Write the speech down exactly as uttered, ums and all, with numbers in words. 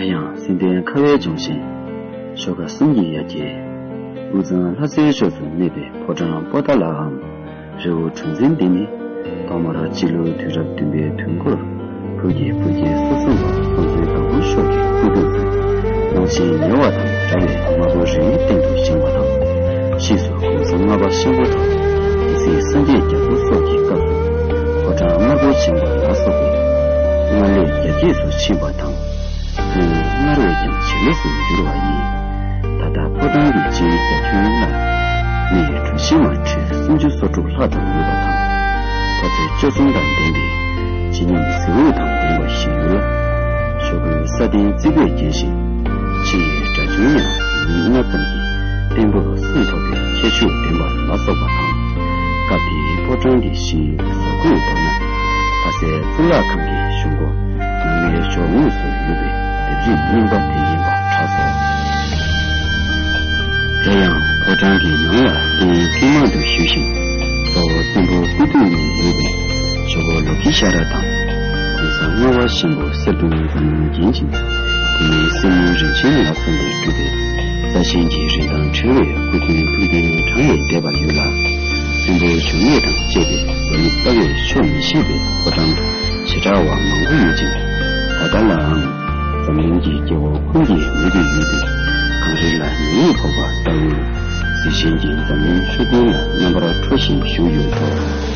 ཡང་། སེམས་ལྡན་ཁ་བའི་ལྗོན་ཤིང་། ཤོག་ཁ་གསུམ་གྱི་ཡ་གྱལ། དབུས་གཙང་ལྷ་སའི་ཕྱོགས་སུ་གནས་པའི་ཕོ་བྲང་པོ་ཏཱ་ལའམ། རི་བོ་གྲུ་འཛིན་འདི་ནི། ཐོག་མར་སྤྱི་ལོ་དུས་རབས་བདུན་པའི་དུས་འགོར། བོད་ཀྱི་བུ་རྒྱལ་སོ་གསུམ་པ་དབང་འདུས་སྒམ་པོ་མཆོག་གི་སྐུ་དུས་སུ། གླང་ཆེན་ཉེ་བ་དང་འདྲ་བའི་དམར་པོ་རི་བོའི་སྟེང་དུ་བཞེངས་པ་དང་། ཕྱིས་སུ་གོང་ས་ལྔ་པ་ཆེན་པོ་དང་། དེ་སྲིད་སངས་རྒྱས་རྒྱ་མཚོ་སོགས་ཀྱི་སྐབས་སུ། ཕོ་བྲང་དམར་པོ་བཞེངས་པ་ལ་སོགས་པའི་སྔར་ལས་རྒྱ་སྐྱེད་དུ་ཕྱིན་པ་དང་། ཁོང་སྔར་བས་ཀྱང་ཇེ་ལེགས་སུ་འགྱུར་བ་ཡིན། ད་ལྟ་ཕོ་བྲང་གི་སྤྱིའི་རྒྱ་ཁྱོན་ལ་མི་གྲུ་བཞི་མ་ཁྲི་སུམ་ཅུ་སོ་དྲུག་ལྷག་ཙམ་ཡོད་པ་དང་། ཕོ་ཚོད་བཅུ་གསུམ་དང་ལྡན་པའི་བརྗིད་ཉམས་གཟི་འོད་དང་ལྡན་པ་ཞིག་ཡོད་ལ། ཤོག་གུའི་ས་སྟེང་རྩིག་པས་བརྒྱན་ཞིང་། ཕྱི་ཡི་སྒྲ་ཆུང་ཡང་ཉིན་ལྔ་ཙམ་གྱིས་བརྟན་པོར་སྲུང་ཐུབ་པའི་ཁྱད་ཆོས་ལྡན་པ་ལ་སོགས་པ་དང་། སྐབས་དེའི་ཕོ་བྲང་གི་གཞིའི་ཟུར་ཁུག་དག་ན་ལྷ་སའི་གཙུག་ལག་ཁང་གི་གཞུང་སྒོ་ནང་མའི་ཕྱོགས་ངོས་སུ་ཡོད་པའི་ལྡེབས་རིས་རྙིང་པ་དེ་ཡིན་པ་གྲགས་སོ། དེ་ཡང་ཕོ་བྲང་གི་ནང་ལ་རྟེན་དཀྱིལ་མ་དུ་བཞུགས་ཤིང་། གཙོ་བོ་བཙན་པོ་སྐུ་དུས་ནས་ཡོད་པའི་ཇོ་བོ་ལོ་ཀི་ཤྭ་ར་དང་། གོང་ས་ལྔ་པ་ཆེན་པོ་གསེར་གདུང་འཛམ་གླིང་རྒྱན་ཅིང་། དེ་མིན་གསེར་དངུལ་རིན་ཆེན་ལ་སོགས་པས་གྲུབ་པའི་རྩ་ཆེན་གྱི་རིན་ཐང་བྲལ་བའི་སྐུ་རྟེན་ཕུལ་རྟེན་གྲངས་ལས་འདས་པ་ཡོད་ལ། བཙན་པོའི་འབྱུང་གནས་དང་བཅས་པའི་རྡོ་རིང་རྩ་བའི་ཆོག་མི་ཤེས་པའི་ཕོ་བྲང་བྱེ་བྲག་པ་མང་པོ་ཡོད་ཅིང་། ད་ལྟ་ལའང་འཛམ་གླིང་གི་རྒྱལ་པོ་ཁོང་གི་མོས་གུས་ཡོད་དུས། གངས་རི་ལ་ཉི་འོད་ཕོག་པ་ལྟ་བུའི་གཟི་བྱིན་གྱིས་འཛམ་གླིང་ཤུགས་ལྡན་ལ་རྣམ་པར་འཕྲོ་བཞིན་བཞུགས་ཡོད་དོ།